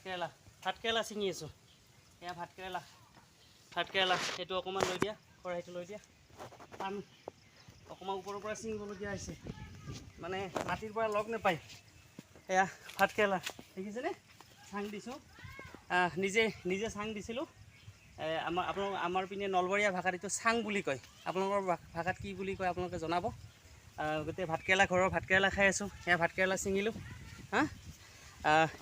ভাতকেৰেলা, ভাতকেৰেলা ছিঙি আছোঁ। এয়া ভাতকেৰেলা, ভাতকেৰেলা। এইটো অকণমান লৈ দিয়া, খৰাহিটো লৈ দিয়া। পাণ অকণমান ওপৰৰ পৰা ছিঙিবলগীয়া হৈছে, মানে মাটিৰ পৰা লগ নাপায়। এয়া ভাতকেৰেলা দেখিছেনে? চাং দিছোঁ, নিজে নিজে চাং দিছিলোঁ। আমাৰ আপোনালোক আমাৰ পিনে নলবৰীয়া ভাষাত এইটো চাং বুলি কয়। আপোনালোকৰ ভাষাত কি বুলি কয় আপোনালোকে জনাব। গোটেই ভাতকেৰেলা, ঘৰৰ ভাতকেৰেলা খাই আছোঁ। সেয়া ভাতকেৰেলা ছিঙিলোঁ। হা,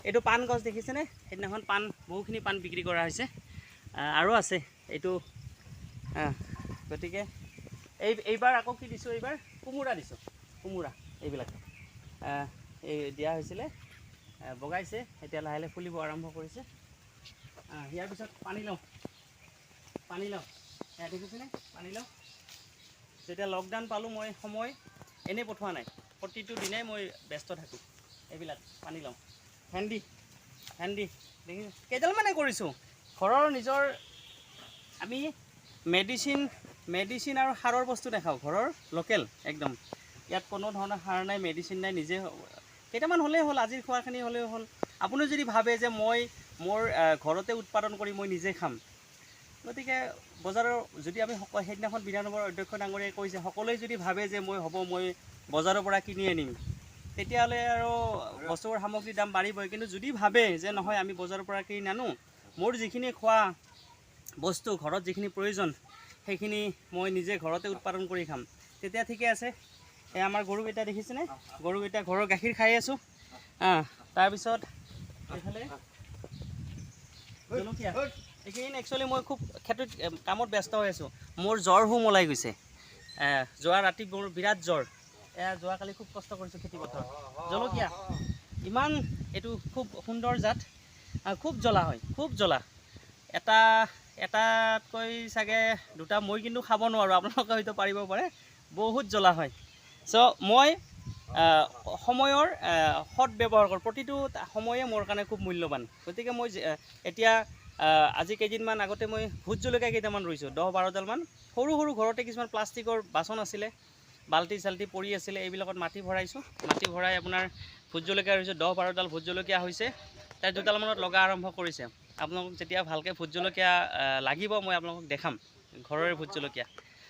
এইটো পাণ গছ দেখিছেনে? সেইদিনাখন পাণ, বহুখিনি পাণ বিক্ৰী কৰা হৈছে। আৰু আছে এইটো। গতিকে এইবাৰ আকৌ কি দিছোঁ? এইবাৰ কোমোৰা দিছোঁ, কোমোৰা এইবিলাক এই দিয়া হৈছিলে, বগাইছে, এতিয়া লাহে লাহে ফুলিব আৰম্ভ কৰিছে। ইয়াৰ পিছত পানীলাও, পানীলাও এয়া দেখিছেনে? পানীলাও। যেতিয়া লকডাউন পালোঁ, মই সময় এনেই পঠোৱা নাই, প্ৰতিটো দিনাই মই ব্যস্ত থাকোঁ। এইবিলাক পানীলাও, ভেন্দি, ভেন্দি দেখিছে? কেইডালমানে কৰিছোঁ ঘৰৰ নিজৰ। আমি মেডিচিন মেডিচিন আৰু সাৰৰ বস্তু নাখাওঁ, ঘৰৰ লোকেল একদম। ইয়াত কোনো ধৰণৰ সাৰ নাই, মেডিচিন নাই। নিজে কেইটামান হ'লেই হ'ল, আজিৰ খোৱাখিনি হ'লেও হ'ল। আপুনি যদি ভাবে যে মই মোৰ ঘৰতে উৎপাদন কৰি মই নিজে খাম, গতিকে বজাৰৰ যদি আমি সেইদিনাখন বিধানসভাৰ অধ্যক্ষ ডাঙৰীয়াই কৈছে, সকলোৱে যদি ভাবে যে মই হ'ব, মই বজাৰৰ পৰা কিনি আনিম, তেতিয়াহ'লে আৰু বস্তুৰ সামগ্ৰীৰ দাম বাঢ়িবই। কিন্তু যদি ভাবে যে নহয়, আমি বজাৰৰ পৰা কিনি নানো, মোৰ যিখিনি খোৱা বস্তু, ঘৰত যিখিনি প্ৰয়োজন, সেইখিনি মই নিজে ঘৰতে উৎপাদন কৰি খাম, তেতিয়া ঠিকে আছে। এই আমাৰ গৰুকেইটা দেখিছেনে? গৰুকেইটা, ঘৰৰ গাখীৰ খাই আছোঁ। তাৰপিছত এইফালে জলকীয়া। এইকেইদিন একচুৱেলি মই খুব খেতিত কামত ব্যস্ত হৈ আছোঁ। মোৰ জ্বৰ শুম ওলাই গৈছে। যোৱা ৰাতি মোৰ বিৰাট জ্বৰ। এয়া যোৱাকালি খুব কষ্ট কৰিছোঁ খেতি পথাৰত। জলকীয়া ইমান, এইটো খুব সুন্দৰ জাত, খুব জ্বলা হয়, খুব জ্বলা। এটা এটাতকৈ চাগে দুটা মই কিন্তু খাব নোৱাৰোঁ, আপোনালোকে হয়তো পাৰিব পাৰে। বহুত জ্বলা হয়। চ' মই সময়ৰ সৎ ব্যৱহাৰ কৰোঁ। প্ৰতিটো সময়ে মোৰ কাৰণে খুব মূল্যৱান। গতিকে মই এতিয়া আজি কেইদিনমান আগতে মই ভোট জলকীয়া কেইটামান ৰুইছোঁ, 10-12ডালমান। সৰু সৰু ঘৰতে কিছুমান প্লাষ্টিকৰ বাচন আছিলে, বাল্টি চাল্টি পৰি আছিলে, এইবিলাকত মাটি ভৰাইছোঁ। মাটি ভৰাই আপোনাৰ ভোট জলকীয়া ৰুইছোঁ। 10-12ডাল ভোট জলকীয়া হৈছে, তাৰ দুডালমানত লগা আৰম্ভ কৰিছে। আপোনালোকক যেতিয়া ভালকৈ ভোট জলকীয়া লাগিব, মই আপোনালোকক দেখাম ঘৰৰে ভোট জলকীয়া।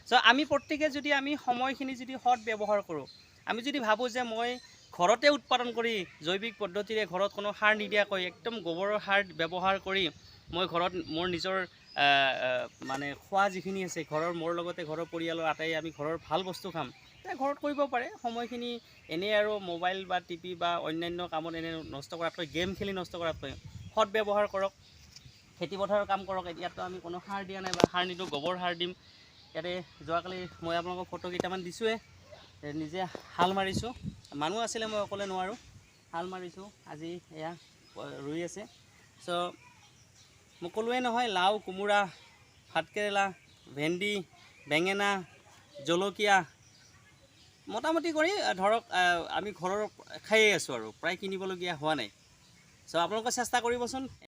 চ' আমি প্ৰত্যেকে যদি আমি সময়খিনি যদি সৎ ব্যৱহাৰ কৰোঁ, আমি যদি ভাবোঁ যে মই ঘৰতে উৎপাদন কৰি জৈৱিক পদ্ধতিৰে, ঘৰত কোনো সাৰ নিদিয়াকৈ, একদম গোবৰৰ সাৰ ব্যৱহাৰ কৰি মই ঘৰত মোৰ নিজৰ মানে খোৱা যিখিনি আছে, ঘৰৰ মোৰ লগতে ঘৰৰ পৰিয়ালৰ আটাই আমি ঘৰৰ ভাল বস্তু খাম, তেতিয়া ঘৰত কৰিব পাৰে। সময়খিনি এনেই আৰু মোবাইল বা টিভি বা অন্যান্য কামত এনেই নষ্ট কৰাতকৈ, গেম খেলি নষ্ট কৰাতকৈ সৎ ব্যৱহাৰ কৰক, খেতি পথাৰৰ কাম কৰক। ইয়াততো আমি কোনো সাৰ দিয়া নাই বা সাৰ নিদিওঁ, গোবৰ সাৰ দিম। ইয়াতে যোৱাকালি মই আপোনালোকক ফটো কেইটামান দিছোঁৱে। নিজে হাল মাৰিছোঁ, মানুহ আছিলে, মই অকলে নোৱাৰোঁ। হাল মাৰিছোঁ, আজি এয়া ৰুই আছে। চ' মই ক'লোৱেই নহয়, লাও, কোমোৰা, ভাতকেৰেলা, ভেন্দি, বেঙেনা, জলকীয়া মোটামুটি কৰি ধৰক আমি ঘৰৰ খায়েই আছোঁ আৰু প্ৰায় কিনিবলগীয়া হোৱা নাই। চ' আপোনালোকে চেষ্টা কৰিবচোন।